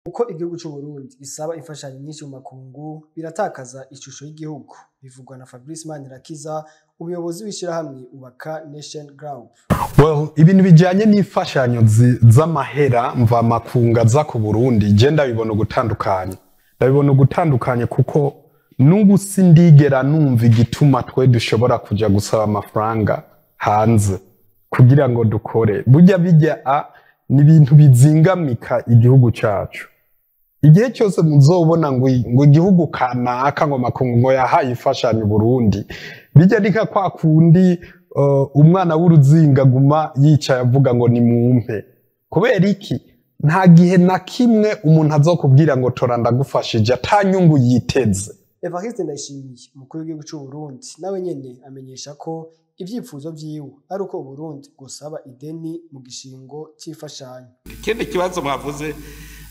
Uko igihugu c'Uburundi gisaba imfashanyo nyinshi mu makungu biratakaza ishusho y'igihugu, bivugwa na Fabrice Manirakiza, umuyobozi w'ishirahamwe Ubaka Nation Group. Well, ibintu bijyanye n'imfashanyo z'amahera mvamakungu aza ku Burundi, je ndabibona ugutandukanye. Ndabibona ugutandukanye kuko n'ubu sindigera numva igituma twe dushobora kuja gusaba amafaranga hanze kugira ngo dukore. Burya bijya a ni ibintu bizingamika igihugu cacu. Igihe cyose muzobona ngo igihugu kanaka ngo makungu ngo yahaye imfashanyo Burundi, bijya ni nka kwa kundi umwana w'uruzinga aguma yicaye avuga ngo nimumpe. Kubera iki? Nta gihe na kimwe umuntu azokubwira ngo tora ndagufashije ata nyungu yiteze. Evariste Ndayishimiye, umukuru w'igihugu c'Uburundi, nawe nyene amenyesha ko ivyifuzo vyiwe ari uko Uburundi bwosaba ideni mu gishingo c'imfashanyo. Ikindi kibazo mwavuze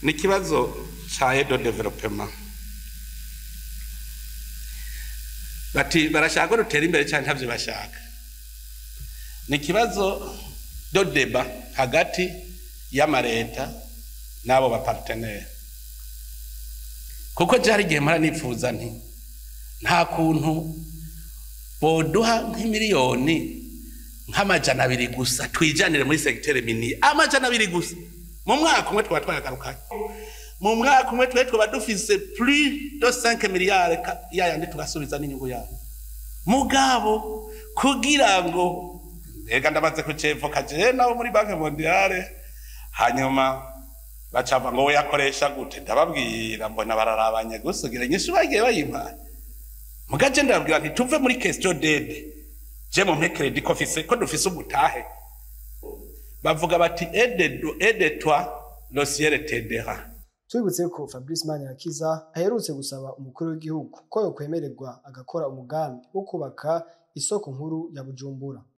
ni ikibazo ca aide au développement. Bati barashaka ko dutera imbere canke ntavyo bashaka. Ni ikibazo de débat hagati y'amareta n'abo ba partenaire. Kuko je hari igihe mpora nipfuza nti nta kuntu boduha nk'imiliyoni nk'200 gusa twijanire muri secteur minier, 200 gusa mu mwaka umwe twaba twayagarukanye. Mu mwaka umwe twe twaba dufise plus de 5 milliards yayandi tugasubiza n'inyungu yayo. Mugabo kugira ngo rega ndamaze kucevoka je nabo muri Banque Mondiale, hanyuma bacava ngo we yakoresha gute, ndababwira mbona bararabanye gusa ugira inyishu bagiye bayimpaye. Mugaje ndababwira nti tuve muri question d'aide, je mumpe credit ko fise ko dufise ubutahe. Bavuga bati aide aide toi le ciel t'aidera. Tubibutse ko Fabrice Manirakiza aherutse gusaba umukuru w'igihugu ko yokwemererwa agakora umugambi wo kubaka isoko nkuru ya Bujumbura.